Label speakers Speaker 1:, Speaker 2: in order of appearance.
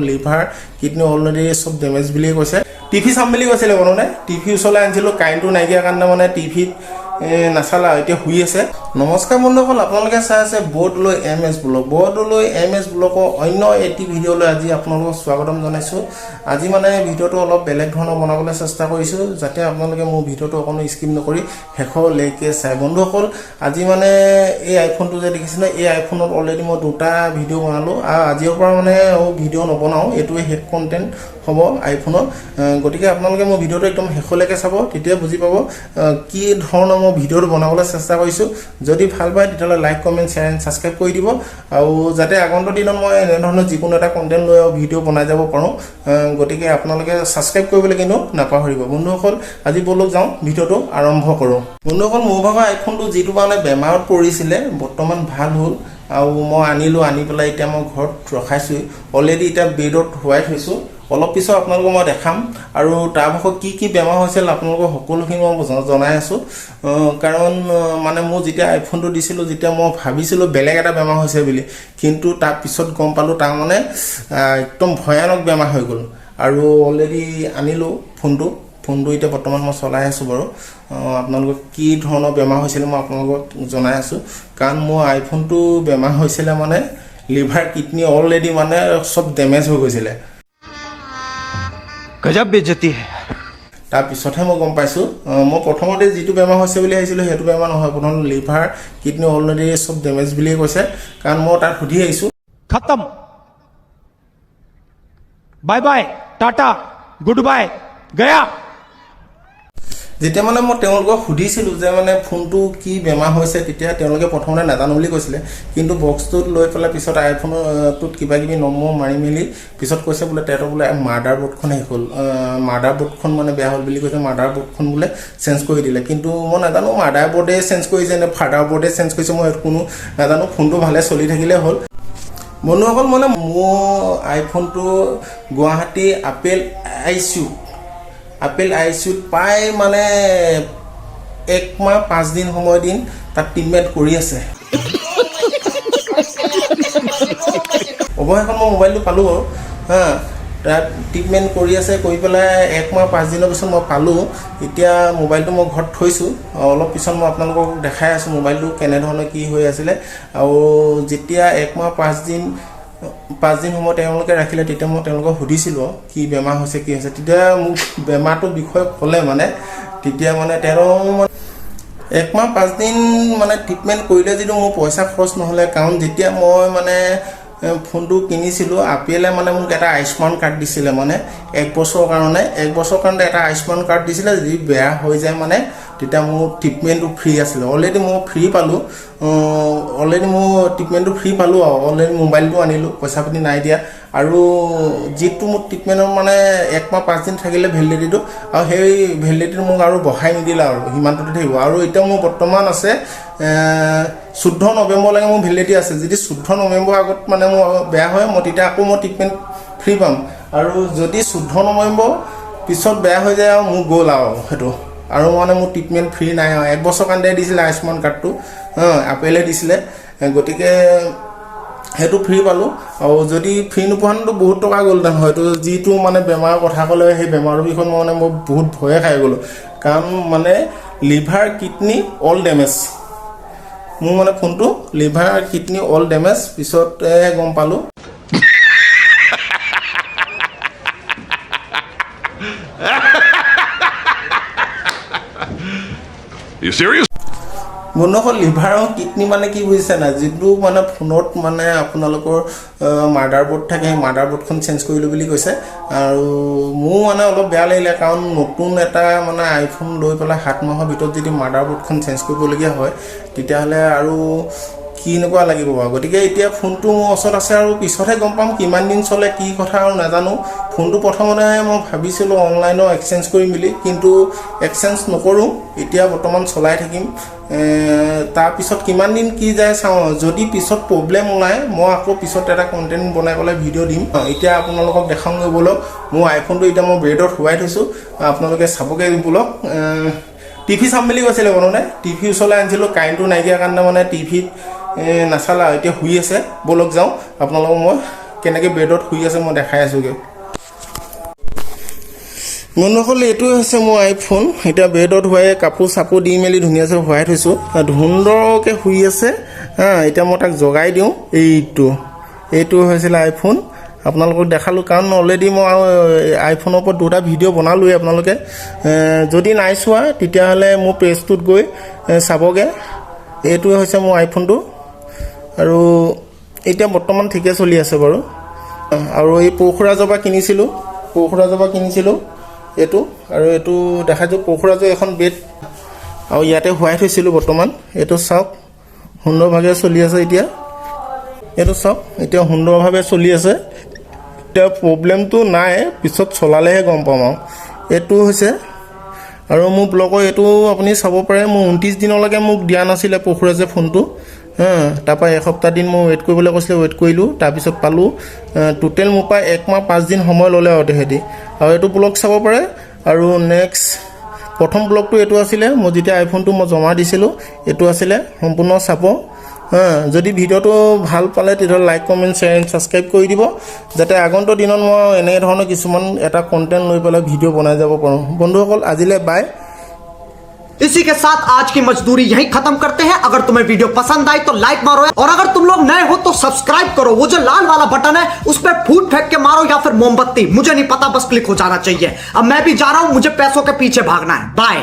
Speaker 1: Liver, kidney already চব damage বুলিয়ে কৈছে। টিভি চাম বুলি কৈছিলে প্ৰথমতে, টিভি ওচৰলৈ আনিছিলোঁ, কাৰেণ্টটো নাইকিয়া কাৰণে মানে টিভিত নাচালা, এতিয়া শুই আছে। নমস্কাৰ বন্ধুসকল, আপোনালোকে চাই আছে Bordoloi M S blog. Bordoloi M S ব্লগৰ অন্য এটি ভিডিঅ'লৈ আজি আপোনালোকক স্বাগতম জনাইছোঁ। আজি মানে ভিডিঅ'টো অলপ বেলেগ ধৰণৰ বনাবলৈ চেষ্টা কৰিছোঁ, যাতে আপোনালোকে মোৰ ভিডিঅ'টো অকণো স্কিপ নকৰি শেষলৈকে চাই। বন্ধুসকল, আজি মানে এই আইফোনটো যে দেখিছিলে, এই আইফোনত অলৰেডি মই দুটা ভিডিঅ' বনালোঁ আৰু আজিৰ পৰা মানে ভিডিঅ' নবনাওঁ, এইটোৱে শেষ কণ্টেণ্ট হ'ব আইফোনৰ। গতিকে আপোনালোকে মোৰ ভিডিঅ'টো একদম শেষলৈকে চাব, তেতিয়া বুজি পাব কি ধৰণৰ মই ভিডিঅ'টো বনাবলৈ চেষ্টা কৰিছোঁ। যদি ভাল পায়, তেতিয়াহ'লে like, comment, share and subscribe কৰি দিব আৰু যাতে আগন্তুক দিনত মই এনেধৰণৰ যিকোনো এটা কণ্টেণ্ট লৈ আৰু ভিডিঅ' বনাই যাব পাৰোঁ। গতিকে আপোনালোকে ছাবস্ক্ৰাইব কৰিবলৈ কিন্তু নাপাহৰিব। বন্ধুসকল, আজি ব'লক যাওঁ, ভিডিঅ'টো আৰম্ভ কৰোঁ। বন্ধুসকল, মোৰ ভাগৰ আইফোনটো যিটো মানে বেমাৰত পৰিছিলে, বৰ্তমান ভাল হ'ল আৰু মই আনিলোঁ। আনি পেলাই এতিয়া মই ঘৰত ৰখাইছোঁ, অলৰেডি এতিয়া বেডত শুৱাই থৈছোঁ। অলপ পিছত আপোনালোকক মই দেখাম আৰু তাৰ ভাগত কি কি বেমাৰ হৈছিল, আপোনালোকক সকলোখিনি মই জনাই আছোঁ। কাৰণ মানে মোৰ যেতিয়া আইফোনটো দিছিলোঁ, যেতিয়া মই ভাবিছিলোঁ বেলেগ এটা বেমাৰ হৈছে বুলি, কিন্তু তাৰপিছত গম পালোঁ তাৰমানে একদম ভয়ানক বেমাৰ হৈ গ'ল। আৰু অলৰেডি আনিলোঁ ফোনটো। ফোনটো এতিয়া বৰ্তমান মই চলাই আছোঁ বাৰু। আপোনালোকক কি ধৰণৰ বেমাৰ হৈছিলে মই আপোনালোকক জনাই আছোঁ। কাৰণ মোৰ আইফোনটো বেমাৰ হৈছিলে মানে লিভাৰ, কিডনী অলৰেডি মানে চব ডেমেজ হৈ গৈছিলে।
Speaker 2: गजब बेइज्जती है।
Speaker 1: তাৰপিছতহে মই গম পাইছোঁ। মই প্ৰথমতে যিটো বেমাৰ হৈছে বুলি ভাবিছিলোঁ, সেইটো বেমাৰ নহয়। প্ৰথম লিভাৰ, কিডনী অলৰেডি চব ডেমেজ বুলিয়ে কৈছে, কাৰণ মই তাত সুধি আহিছোঁ।
Speaker 2: खत्म, bye bye, tata, good bye, गया।
Speaker 1: যেতিয়া মানে মই তেওঁলোকক সুধিছিলোঁ যে মানে ফোনটো কি বেমাৰ হৈছে, তেতিয়া তেওঁলোকে প্ৰথমতে নাজানো বুলি কৈছিলে। কিন্তু বক্সটোত লৈ পেলাই পিছত আইফোনটোত কিবা কিবি নম্বৰ মাৰি মেলি পিছত কৈছে বোলে তেহেঁতৰ বোলে মাডাৰ বৰ্ডখন শেষ হ'ল, মাডাৰ বৰ্ডখন মানে বেয়া হ'ল বুলি কৈছে। মাডাৰ বৰ্ডখন বোলে চেঞ্জ কৰি দিলে। কিন্তু মই নাজানো মাডাৰ বৰ্ডে চেঞ্জ কৰিছে নে ফাদাৰ বৰ্ডে চেঞ্জ কৰিছে, মই সেইটো কোনো নাজানো। ফোনটো ভালে চলি থাকিলে হ'ল। বন্ধুসকল, মানে মোৰ আইফোনটো গুৱাহাটী আপেল আই চিউত প্ৰায় মানে 1 মাহ 5 দিন সময় দিন তাত ট্ৰিটমেণ্ট কৰি আছে। অৱশেষত মই মোবাইলটো পালোঁ বাৰু। হা, তাত ট্ৰিটমেণ্ট কৰি আছে, কৰি পেলাই 1 মাহ 5 দিনৰ পিছত মই পালোঁ। এতিয়া মোবাইলটো মই ঘৰত থৈছোঁ। অলপ পিছত মই আপোনালোকক দেখাই আছোঁ মোবাইলটো কেনেধৰণে কি হৈ আছিলে। আৰু যেতিয়া 1 মাহ 5 দিন সময় তেওঁলোকে ৰাখিলে, তেতিয়া মই তেওঁলোকক সুধিছিলোঁ আৰু কি বেমাৰ হৈছে, কি হৈছে। তেতিয়া মোক বেমাৰটোৰ বিষয়ে ক'লে। মানে তেতিয়া মানে তেওঁ মানে 1 মাহ 5 দিন মানে ট্ৰিটমেণ্ট কৰিলে যদিও মোৰ পইচা খৰচ নহ'লে। কাৰণ যেতিয়া মই মানে ফোনটো কিনিছিলোঁ, আপেলে মানে মোক এটা আয়ুষ্মান কাৰ্ড দিছিলে, মানে 1 বছৰৰ কাৰণে। 1 বছৰৰ কাৰণে এটা আয়ুষ্মান কাৰ্ড দিছিলে। যদি বেয়া হৈ যায় মানে তেতিয়া মোৰ ট্ৰিটমেণ্টটো ফ্ৰী আছিলে। অলৰেডি মই ফ্ৰী পালোঁ, অলৰেডি মোৰ ট্ৰিটমেণ্টটো ফ্ৰী পালোঁ আৰু অলৰেডি মোবাইলটো আনিলোঁ, পইচা পাতি নাই দিয়া। আৰু যিটো মোৰ ট্ৰিটমেণ্টৰ মানে 1 মাহ 5 দিন থাকিলে ভেলিডিটিটো, আৰু সেই ভেলিডিটিটো মোক আৰু বঢ়াই নিদিলে আৰু সিমানটোতে থাকিব। আৰু এতিয়া মোৰ বৰ্তমান আছে 14 নৱেম্বৰলৈকে মোৰ ভেলিডিটি আছে। যদি 14 নৱেম্বৰ আগত মানে মোৰ বেয়া হয়, মই তেতিয়া আকৌ মই ট্ৰিটমেণ্ট ফ্ৰী পাম। আৰু যদি 14 নৱেম্বৰ পিছত বেয়া হৈ যায় আৰু মোৰ গ'ল আৰু সেইটো আৰু মানে মোৰ ট্ৰিটমেণ্ট ফ্ৰী নাই। আৰু 1 বছৰ কাৰণে দিছিলে আয়ুষ্মান কাৰ্ডটো, আপেলে দিছিলে, গতিকে সেইটো ফ্ৰী পালোঁ। আৰু যদি ফ্ৰী নোপোৱাহেঁতেনতো বহুত টকা গ'লহেঁতেন হয়তো। যিটো মানে বেমাৰৰ কথা ক'লে, সেই বেমাৰৰ বিষয়ত মই মানে মই বহুত ভয়ে খাই গ'লোঁ। কাৰণ মানে লিভাৰ, কিডনী অল ডেমেজ। মোৰ মানে ফোনটো লিভাৰ, কিডনী অল ডেমেজ, পিছতে গম পালোঁ।
Speaker 3: You serious?
Speaker 1: বন্ধুসকল, লিভাৰ আৰু কিডনী মানে কি বুজিছে নাই? যিটো মানে ফোনত মানে আপোনালোকৰ মাডাৰ বৰ্ড থাকে, সেই মাডাৰ বৰ্ডখন চেঞ্জ কৰিলোঁ বুলি কৈছে। আৰু মোৰ মানে অলপ বেয়া লাগিলে, কাৰণ নতুন এটা মানে আইফোন লৈ পেলাই 7 মাহৰ ভিতৰত যদি মাডাৰ বৰ্ডখন চেঞ্জ কৰিবলগীয়া হয়, তেতিয়াহ'লে আৰু কেনেকুৱা লাগিব বাৰু? গতিকে এতিয়া ফোনটো মোৰ ওচৰত আছে আৰু পিছতহে গম পাম কিমান দিন চলে, কি কথা আৰু নাজানো। ফোনটো প্ৰথমতে মই ভাবিছিলোঁ অনলাইনত এক্সচেঞ্জ কৰিম বুলি, কিন্তু এক্সচেঞ্জ নকৰোঁ। এতিয়া বৰ্তমান চলাই থাকিম। তাৰপিছত কিমান দিন কি যায় চাওঁ। যদি পিছত প্ৰব্লেম ওলায়, মই আকৌ পিছত এটা কণ্টেণ্ট বনাই পেলাই ভিডিঅ' দিম। এতিয়া আপোনালোকক দেখাওঁগৈ ব'লক মোৰ আইফোনটো। এতিয়া মই বেডত শুৱাই থৈছোঁ, আপোনালোকে চাবগৈ ব'লক। টিভি চাম বুলি কৈছিলে প্ৰথমতে, টিভি ওচৰলৈ আনিছিলোঁ, কাৰেণ্টটো নাইকিয়া কাৰণে মানে টিভিত নাচালা, এতিয়া শুই আছে। ব'লক যাওঁ, আপোনালোকক মই কেনেকৈ বেডত শুই আছে, মই দেখাই আছোগৈ। বন্ধুসকল, এইটোৱে হৈছে মোৰ আইফোন। এতিয়া বেডত শুৱাই কাপোৰ চাপোৰ দি মেলি ধুনীয়াকৈ শুৱাই থৈছোঁ। সুন্দৰকৈ শুই আছে। হা, এতিয়া মই তাক জগাই দিওঁ। এইটো হৈছিলে আইফোন, আপোনালোকক দেখালোঁ। কাৰণ অলৰেডি মই আইফোনৰ ওপৰত দুটা ভিডিঅ' বনালোৱেই। আপোনালোকে যদি নাই চোৱা, তেতিয়াহ'লে মোৰ পেজটোত গৈ চাবগৈ। এইটোৱে হৈছে মোৰ আইফোনটো আৰু এতিয়া বৰ্তমান ঠিকে চলি আছে বাৰু। আৰু এই পৰশুৰাজৰ পৰা কিনিছিলোঁ, পৰশুৰাজৰ পৰা কিনিছিলোঁ এইটো। আৰু এইটো দেখাইছোঁ, পৰশুৰাজৰ এখন বেড আৰু ইয়াতে শুৱাই থৈছিলোঁ বৰ্তমান। এইটো চাওক, সুন্দৰভাৱে চলি আছে এতিয়া। এইটো চাওক, এতিয়া সুন্দৰভাৱে চলি আছে। এতিয়া প্ৰব্লেমটো নাই, পিছত চলালেহে গম পাম। আৰু এইটো হৈছে আৰু মোৰ ব্লগৰ এইটো আপুনি চাব পাৰে। মোৰ 29 দিনলৈকে মোক দিয়া নাছিলে পৰশুৰাজে ফোনটো। হা, তাৰপৰা এসপ্তাহ দিন মই ৱেইট কৰিবলৈ কৈছিলে, ৱেইট কৰিলোঁ, তাৰপিছত পালোঁ। টোটেল মোৰ পৰা 1 মাহ 5 দিন সময় ল'লে আৰু তেহেঁতি। আৰু এইটো ব্লগ চাব পাৰে। আৰু নেক্সট প্ৰথম ব্লগটো এইটো আছিলে, মই যেতিয়া আইফোনটো মই জমা দিছিলোঁ, এইটো আছিলে। সম্পূৰ্ণ চাব। হা, যদি ভিডিঅ'টো ভাল পালে, তেতিয়াহ'লে like, comment, share and subscribe কৰি দিব, যাতে আগন্তুক দিনত মই এনেধৰণৰ কিছুমান এটা কণ্টেণ্ট লৈ পেলাই ভিডিঅ' বনাই যাব পাৰোঁ। বন্ধুসকল, আজিলৈ বাই।
Speaker 3: इसी के साथ आज की मजदूरी यहीं खत्म करते हैं। अगर तुम्हें वीडियो पसंद आई तो लाइक मारो और अगर तुम लोग नए हो तो सब्सक्राइब करो। वो जो लाल वाला बटन है, उस पर फूट फेंक के मारो या फिर मोमबत्ती, मुझे नहीं पता, बस क्लिक हो जाना चाहिए। अब मैं भी जा रहा हूं, मुझे पैसों के पीछे भागना है। बाय।